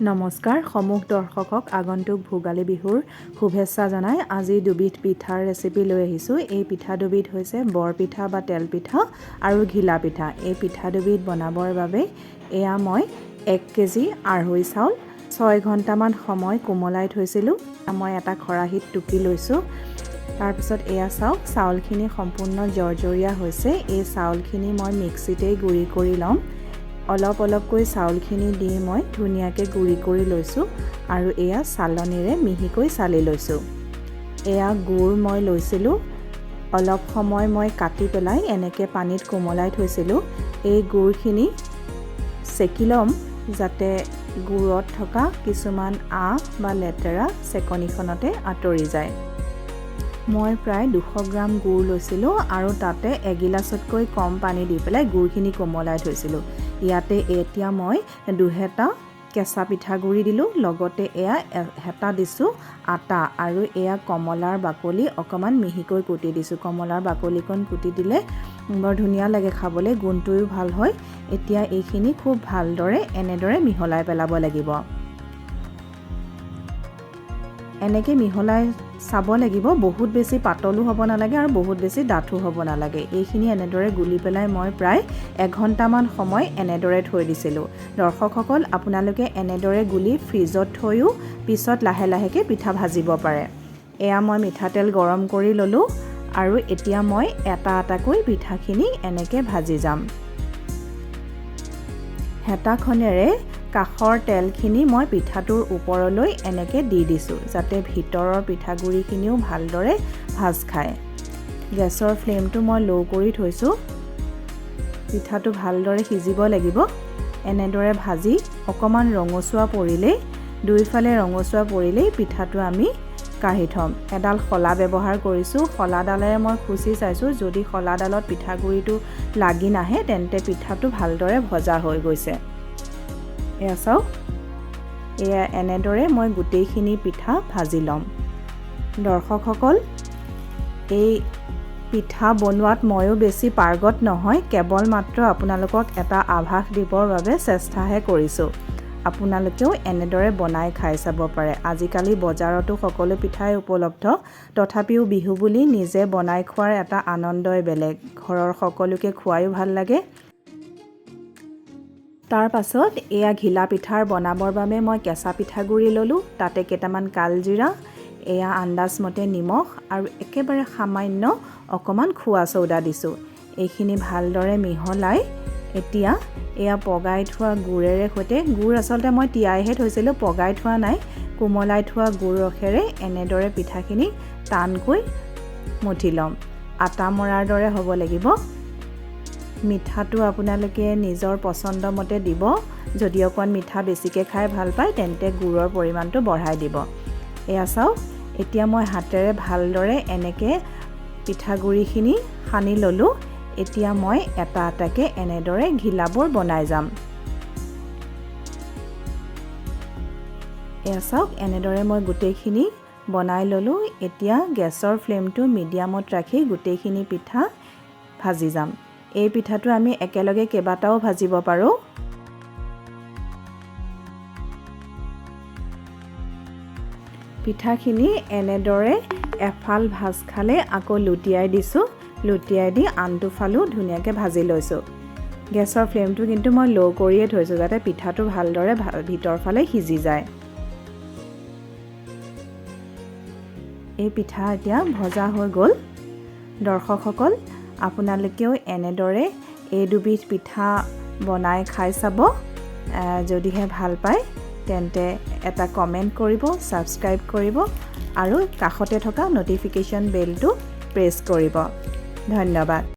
নমস্কাৰ সমূহ দৰ্শকক, আগন্তুক ভোগালী বিহুৰ শুভেচ্ছা জনাই আজি দুবিধ পিঠাৰ ৰেচিপি লৈ আহিছোঁ। এই পিঠা দুবিধ হৈছে বৰপিঠা বা তেল পিঠা আৰু ঘিলা পিঠা। এই পিঠা দুবিধ বনাবৰ বাবে এয়া মই 1 কেজি আঢ়ৈ চাউল 6 ঘণ্টামান সময় কোমলাই থৈছিলোঁ। মই এটা খৰাহীত টুকি লৈছোঁ। তাৰপিছত এয়া চাওক, চাউলখিনি সম্পূৰ্ণ জৰজৰীয়া হৈছে। এই চাউলখিনি মই মিক্সিতেই গুড়ি কৰি ল'ম। অলপ অলপকৈ চাউলখিনি দি মই ধুনীয়াকৈ গুড়ি কৰি লৈছোঁ আৰু এয়া চালনীৰে মিহিকৈ চালি লৈছোঁ। এয়া গুড় মই লৈছিলোঁ। অলপ সময় মই কাটি পেলাই এনেকৈ পানীত কোমলাই থৈছিলোঁ। এই গুড়খিনি চেকি ল'ম, যাতে গুড়ত থকা কিছুমান আঁহ বা লেতেৰা চেকনিখনতে আঁতৰি যায়। মই প্ৰায় 200 গ্ৰাম গুড় লৈছিলোঁ আৰু তাতে এগিলাচতকৈ কম পানী দি পেলাই গুড়খিনি কোমলাই থৈছিলোঁ। ইয়াতে এতিয়া মই দুহেতা কেঁচা পিঠাগুড়ি দিলোঁ, লগতে এয়া এহেতা দিছোঁ আটা আৰু এয়া কমলাৰ বাকলি অকণমান মিহিকৈ কুটি দিছোঁ। কমলাৰ বাকলিকণ কুটি দিলে বৰ ধুনীয়া লাগে খাবলৈ, গোন্ধটোও ভাল হয়। এতিয়া এইখিনি খুব ভালদৰে এনেদৰে মিহলাই পেলাব লাগিব। এনেকৈ মিহলাই চাব লাগিব, বহুত বেছি পাতলো হ'ব নালাগে আৰু বহুত বেছি ডাঠো হ'ব নালাগে। এইখিনি এনেদৰে গুলি পেলাই মই প্ৰায় এঘণ্টামান সময় এনেদৰে থৈ দিছিলোঁ। দৰ্শকসকল, আপোনালোকে এনেদৰে গুলি ফ্ৰিজত থৈও পিছত লাহে লাহেকৈ পিঠা ভাজিব পাৰে। এয়া মই মিঠাতেল গৰম কৰি ল'লোঁ আৰু এতিয়া মই এটা এটাকৈ পিঠাখিনি এনেকৈ ভাজি যাম। হেতাখনেৰে কাষৰ তেলখিনি মই পিঠাটোৰ ওপৰলৈ এনেকৈ দি দিছোঁ, যাতে ভিতৰৰ পিঠাগুড়িখিনিও ভালদৰে ভাজ খায়। গেছৰ ফ্লেমটো মই ল' কৰি থৈছোঁ। পিঠাটো ভালদৰে সিজিব লাগিব। এনেদৰে ভাজি অকণমান ৰঙচুৱা পৰিলেই, দুয়োফালে ৰঙচুৱা পৰিলেই পিঠাটো আমি কাঢ়ি থ'ম। এডাল শলা ব্যৱহাৰ কৰিছোঁ। শলাডালেৰে মই খুচি চাইছোঁ। যদি শলাডালত পিঠাগুড়িটো লাগি নাহে, তেন্তে পিঠাটো ভালদৰে ভজা হৈ গৈছে। এয়া চাওক, এয়া এনেদৰে মই গোটেইখিনি পিঠা ভাজি ল'ম। দৰ্শকসকল, এই পিঠা বনোৱাত ময়ো বেছি পাৰ্গত নহয়, কেৱল মাত্ৰ আপোনালোকক এটা আভাস দিবৰ বাবে চেষ্টাহে কৰিছোঁ। আপোনালোকেও এনেদৰে বনাই খাই চাব পাৰে। আজিকালি বজাৰতো সকলো পিঠাই উপলব্ধ, তথাপিও বিহু বুলি নিজে বনাই খোৱাৰ এটা আনন্দই বেলেগ। ঘৰৰ সকলোকে খুৱায়ো ভাল লাগে। তাৰ পাছত এয়া ঘিলা পিঠাৰ বনাবৰ বাবে মই কেঁচা পিঠাগুড়ি ল'লোঁ। তাতে কেইটামান কালজিৰা, এয়া আন্দাজমতে নিমখ আৰু একেবাৰে সামান্য অকণমান খোৱা চৌদা দিছোঁ। এইখিনি ভালদৰে মিহলাই এতিয়া এয়া পগাই থোৱা গুড়েৰে সৈতে, গুড় আচলতে মই তিয়াইহে থৈছিলোঁ, পগাই থোৱা নাই, কোমলাই থোৱা গুড় ৰসেৰে এনেদৰে পিঠাখিনি টানকৈ মঠি ল'ম। আটা মৰাৰ দৰে হ'ব লাগিব। মিঠাটো আপোনালোকে নিজৰ পচন্দ মতে দিব। যদি অকণ মিঠা বেছিকৈ খাই ভাল পায়, তেন্তে গুড়ৰ পৰিমাণটো বঢ়াই দিব। এয়া চাওক, এতিয়া মই হাতেৰে ভালদৰে এনেকৈ পিঠাগুড়িখিনি সানি ল'লোঁ। এতিয়া মই এটা এটাকৈ এনেদৰে ঘিলাবোৰ বনাই যাম। এয়া চাওক, এনেদৰে মই গোটেইখিনি বনাই ল'লোঁ। এতিয়া গেছৰ ফ্লেমটো মিডিয়ামত ৰাখি গোটেইখিনি পিঠা ভাজি যাম। এই পিঠাটো আমি একেলগে কেইবাটাও ভাজিব পাৰোঁ। পিঠাখিনি এনেদৰে এফাল ভাজ খালে আকৌ লুটিয়াই দিছোঁ। লুটিয়াই দি আনটো ফালো ধুনীয়াকৈ ভাজি লৈছোঁ। গেছৰ ফ্লেমটো কিন্তু মই ল' কৰিয়ে থৈছোঁ, যাতে পিঠাটো ভালদৰে ভিতৰ ফালে সিজি যায়। এই পিঠা এতিয়া ভজা হৈ গ'ল। দৰ্শকসকল, আপোনালোকেও এনেদৰে এই দুবিধ পিঠা বনাই খাই চাব। যদিহে ভাল পায়, তেন্তে এটা কমেণ্ট কৰিব, ছাবস্ক্ৰাইব কৰিব আৰু কাষতে থকা ন'টিফিকেশ্যন বেলটো প্ৰেছ কৰিব। ধন্যবাদ।